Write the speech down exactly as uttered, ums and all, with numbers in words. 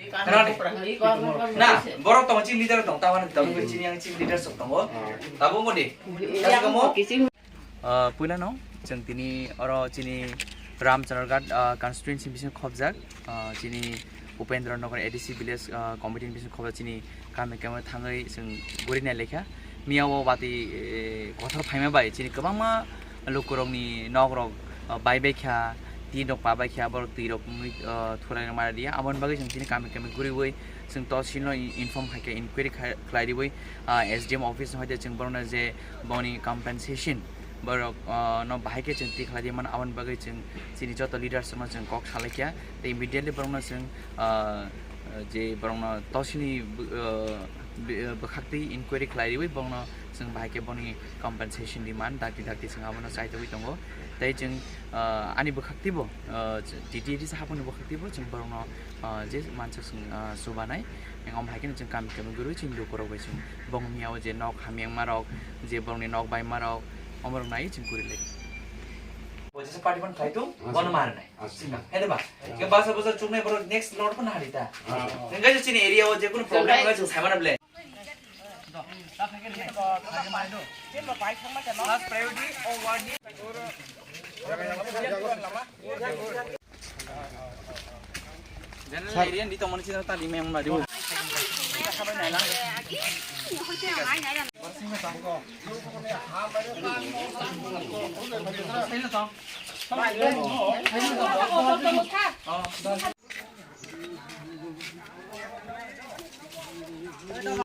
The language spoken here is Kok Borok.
Na, borok tongo, chini leader tong, tabuk chini yang chini leader sok tongo. Tabuk ngoni. Yang Kasih kamu? Kicing. Ah, puila no, chwng tini oro chini Ramchandraghat, ah, constituency bising khobjak, ah, chini Upendra Nagar A D C village, ah, committee ni bising khobjak chini kami kami thangwi chwng guri nai lekha. Miya o bati, eh, kothor phaima bai chini kwbangma lukurokni nokrok, ah, bai bai kha, twi rok pa bai kha, borok twi rok mui, ah, thurai rok mara dia. Aboni bagwi chwng chini kami kami guriwi chwng tosilno i-, inform khai khe inquiry khai, khlai riwi, ah, S D M office no hoite chwng borokno je boni compensation borok, ah, no bahai khe chwng twi khlai di mano. Aboni bagwi chwng chini joto leaders no chwng kok salai kha tei immediately borokno chwng, ah, je borokno tosini, ah, bi-, ah, bwkhak twi inquiry khlai riwi borokno chwng bahai khe boni compensation demand dakti dakti chwng abono chaitogwi tongo. Tei chwng, ah, ani bwkhak twibo, ah, T T A D C haponi bwkhak twibo chwng borokno, ah, je mansak chwng, ah, chubanai. Ang omo hai kheno chwng kami kami gurui chwng lukurok bai chwng bong miyao je nok hamyangma rok, je borokni nok baima rok, omo rok nai chwng guri lai. Bo jesa party ban khlai tung, bono mar nai. Singkang, hede ba? Ke basa basa chuknai borok next lot pun hari ta. Engkai je chini area o je kono problem engkai chwng saimana ble. General area ni tongmani sida tali meng ma dibo.